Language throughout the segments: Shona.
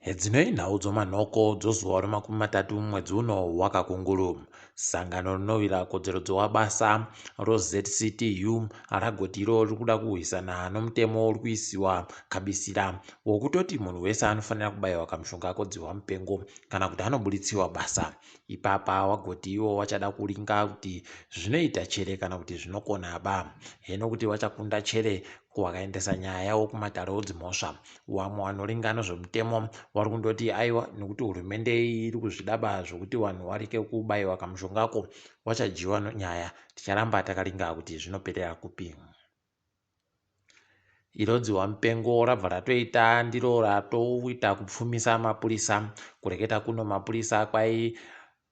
Hedzinoi nhau dzomanhoko dzozuva remakumi matatu mwedzi uno waKakunguru. Sangano rinorwira kodzero dzewabasa roZCTU ragoti iro riri kuda kurwisana nomutemo uri kuisiwa kabisira wokutoti munhu wese anofanira kubaiwa kamushonga kodzihwa mupengo kana kuti anoburitsiwa basa. Ipapa wagoti iwo wachada kuringa kuti zvinoita chere kana kuti zvinokona ba. Heno kuti wachakunda chere wakaendesa nyaya yawo kumatare odzimhosva. Wamwe wanoringa nezvemutemo wari kundoti aiwa nekuti hurumende iri kuzvidaba zvokuti vanhu wareke kubaiwa kamushongako wachadyiwa nyaya. Ticharamba takaringa kuti zvinoperera kupi. Iro dzihwamupengo rabva ratoita ndiro ratoita kupfumisa mapurisa. Kureketa kuno mapurisa kwai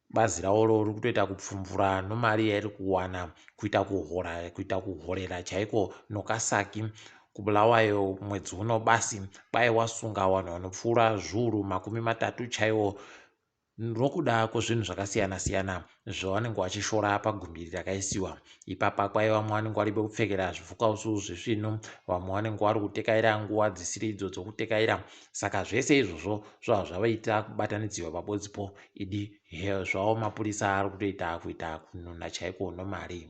bazi ravoro riri kutoita kupfumvura nomari yairi kuwana kuita kuhora kuita kuhorera chaiko nokasaki kuBulawayo mwedzi uno basi kwai wasunga vanhu vanopfuura zviuru 30 chaiwo nokuda kwezvinhu zvakasiyana-siyana zvavanenge vachishora pagumbiri rakaisiwa ipapa kwai vamwe vanenge vari vekupfekera zvifukausu zvisvinu vamwe vanenge vari kutekaira nguva dzisiri idzo dzokutekaira saka zvese izvozvo zvava zvavaita kubatanidziwa pabodzipo idi zvavo mapurisa ari kutoita kuita kununa chaiko nomari.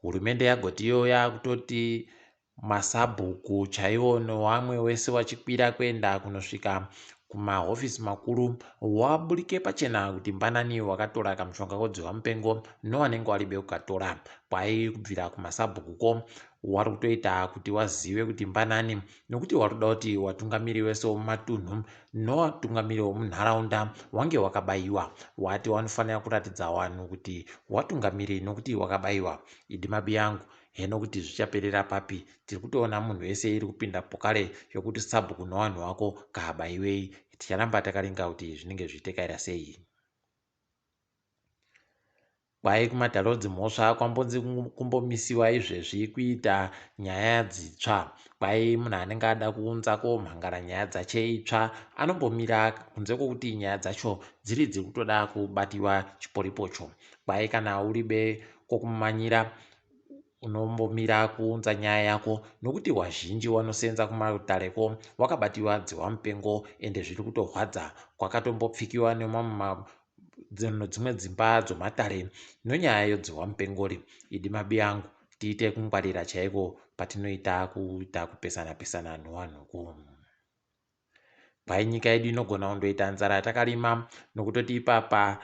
Hurumende yagoti iyo yakutoti masabhuku chaiwo newamwe wese wachikwira kuenda kunosvika kumahofisi makuru waburike pachena kuti mbanani wakatora kamushonga kodzihwa mupengo nowanenge waribe kukatora. Kwai kubvira kumasabhukuko wari kutoita kuti wazive kuti mbanani nokuti wari kuda kuti watungamiri wese wemumatunhu nowatungamiri wemunharaunda wange wakabaiwa. Wati wanofanira kuratidza wanhu kuti watungamiri nokuti wakabaiwa. Idi mabiyangu heno kuti zvichaperera papi. Tiri kutoona munhu wese iri kupinda pokale yokuti sabhuku nowanhu wako kaabaiwei. Ticharamba takaringa kuti zvinenge zvichitekaira sei. Kwai kumatare edzimhosva kwambonzi kumbomisiwa izvezvi kuita nyaya dzitsva. Kwai munhu anenge ada kuunza komhangara nyaya dzache itsva anombomira kunze kwokuti nyaya dzacho dziri dziri kutoda kubatiwa chiporipocho. Kwai kana uribe kwokumanyira unombomira kuunza nyaya yako nokuti wazhinji wanosenza kumatareko wakabatiwa dzihwamupengo ende zviri kutorwadza. Kwakatombopfikiwa nemamwe dzimwe dzimba dzomatare nonyaya yodzihwamupengori. Idi mabiyangu tiite kungwarira chaiko patinoita kuita kupesana pesana nowanhuku. Kwai nyika yedu inogona kundoita nzara takarima nokutoti ipapa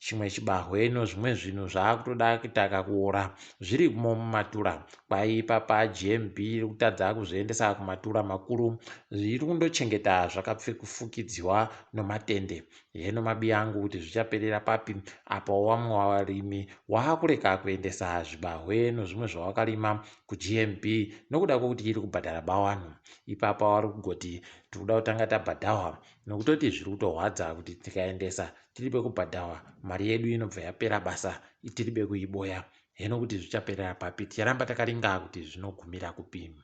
chimwe chibahwe nozvimwe zvinhu zvaakutoda kuita kakuora zvirimo mumatura. Kwai ipapa GMB iri kutadza kuzviendesa kumatura makuru zviri kundochengeta zvakafukidziwa nomatende. Heno mabiyangu kuti zvichaperera papi apa wamwe warimi waakureka kuendesa zvibahwe nozvimwe zvawakarima kuGMB nokuda kwokuti iri kubhadhara bawanhu. Ipapa wari kugoti tikuda kutanga tabhadhahwa nokutoti zviri kutorwadza kuti tikaendesa tiri pekubhadhahwa mari yedu inobva yapera basa tiri bekuiboya. Heno kuti zvichaperera papi ticharamba takaringa kuti zvinogumira kupi.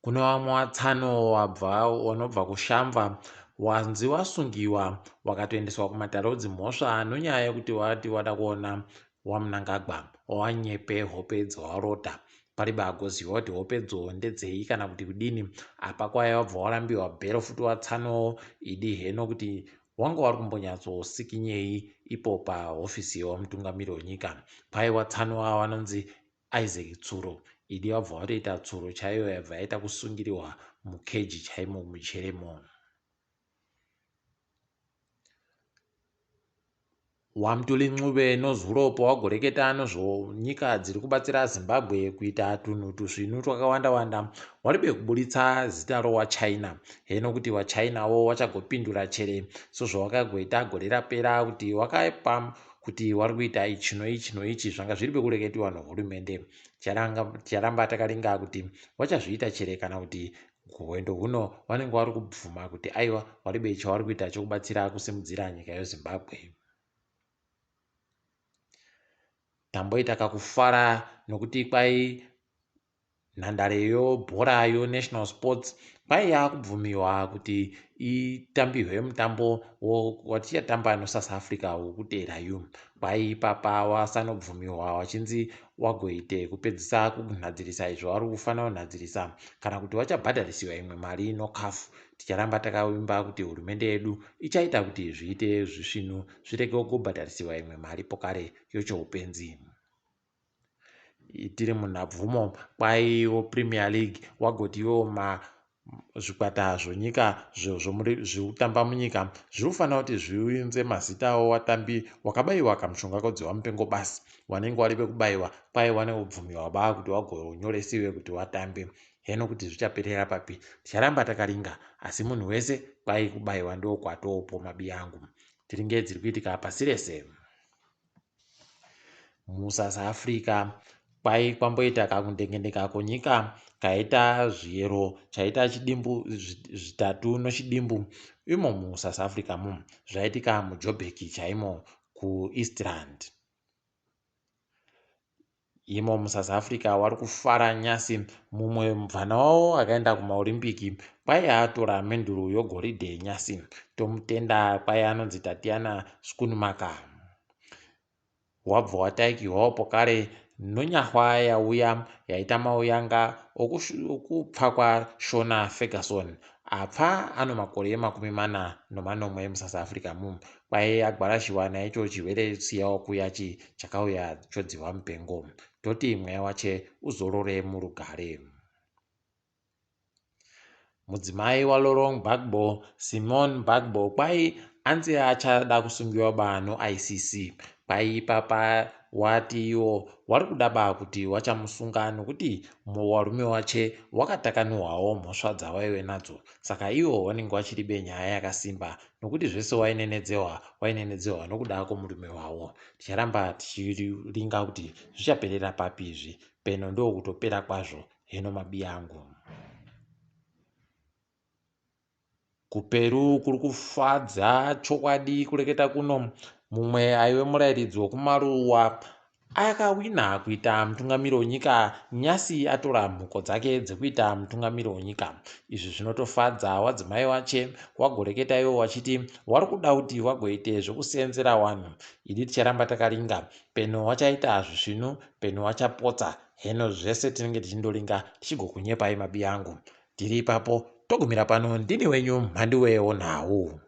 Kune vamwe vatsano wabva wanobva kuShamva wanzi wasungiwa wakatoendeswa kumatare edzimhosva nonyaya yekuti wati wada kuona waMnangagwa wanyepe hope dzawarota. Paribe agoziva kuti hopedzo ndedzei kana kuti kudini. Apa kwaiva wabva warambiwa bhero futi watsano idi heno kuti wanga wari kumbonyatsosikinyei ipo pahofisi yewamutungamiri wenyika. Kwaiva tsano ava vanonzi Isaac Tsuro idi vabva vatoita tsuro chaiyo yabva yaita kusungiriwa mukeji chaimo mujeremo. WaMtuli Ncube nozuro pawagoreketa nezvenyika dziri kubatsira Zimbabwe kuita tunhu tusvinu twakawanda wanda waribe kuburitsa zita rowaChina. Heno kuti waChina wo wachagopindura chere sozvawakagoita gore rapera kuti wakapa kuti wari kuita ichi noichi noichi zvanga zviri pekureketiwa nohurumende. Ticharamba takaringa kuti wachazviita chere kana kuti hwendo huno vanenge vari kubvuma kuti aiwa waribe chavari kuita chokubatsira kusimudzira nyika yeZimbabwe. Tamboita kakufara nokuti kwai Nhandare yebhora yeNational Sports kwaiya kubvumiwa kuti itambirwe mutambo watichatamba neSouth Africa wekuteera yu. Kwai ipapa wasanobvumiwa wachinzi wagoite kupedzisa kunhadzirisa izvo vari kufanira kunhadzirisa kana kuti wachabhadharisiwa imwe mari noCAF. Ticharamba takavimba kuti hurumende yedu ichaita kuti zviite zvisvinu zvirege kubhadharisiwa imwe mari pokare yochoupenzi. Tiri munhabvumo kwaiwo Premier League wagoti iwo ma zvikwata zvonyika zvekutamba munyika zviri kufanira kuti zviunze mazita avo vatambi wakabaiwa kamushonga kodziwa mupengo basi wanenge wari vekubaiwa kwai wanobvumiwa ba kuti wagonyoresiwe kuti watambe heno kuti zvichaperera papi ticharamba takaringa asi munhu wese kwai kubaiwa ndokwatopo mabiyangu tiringe dziri kuitika pasi rese. MuSouth Africa kwai kwamboita kakundengendeka kwenyika kaita zviyero chaita chidimbu zvitatu nochidimbu imo muSouth Africa mu zvaitika muJoburg chaimo kuEast Rand. Imo muSouth Africa wari kufara nyasi mumwe mubvana wavo akaenda kumaOrimbiki kwai atora menduru yogoridhe nyasi tomutenda kwai anonzi Tatiana Schoenmaker. Wabva wataikirwawo pokare nonyahwa yauya yaita mauyanga okupfa kwaShona Ferguson apfa ano makore 47 muSouth Africa mu kwai agwarashiwa naicho chirwere siyawo kuya chi chakauya chodzihwa mupengo toti mweya wache uzorore murugare. Mudzimai waLaurent Gbagbo, Simone Gbagbo, kwai anzi achada kusungiwa ba noICC. Kwai ipapa wati iwo wari kuda ba kuti wachamusunga nokuti warume wache wakatakanuhwawo mhosva dzawaive nadzo. Saka iwo wanenge wachiri be nyaya yakasimba nokuti zvese wainenedzewa wainenedzewa nokuda kwomurume wawo. Ticharamba tichiringa kuti zvichaperera papi izvi. Peno ndokutopera kwazvo heno mabiyangu. KuPeru kuri kufadza chokwadi kureketa kuno. Mumwe aive murairidzi wekumaruwa akawina kuita mutungamiri wenyika nyasi atora mhuko dzake dzekuita mutungamiri wenyika. Izvi zvinotofadza wadzimai wache wagoreketa iwo wachiti wari kuda kuti wagoite zvekusenzera wanhu. Idi ticharamba takaringa peno wachaita zvisvinu peno wachapotsa heno zvese tinenge tichindoringa tichigokunyepai mabiyangu. Tiri ipapo togumira pano ndini wenyu Mhanduwe wonhau.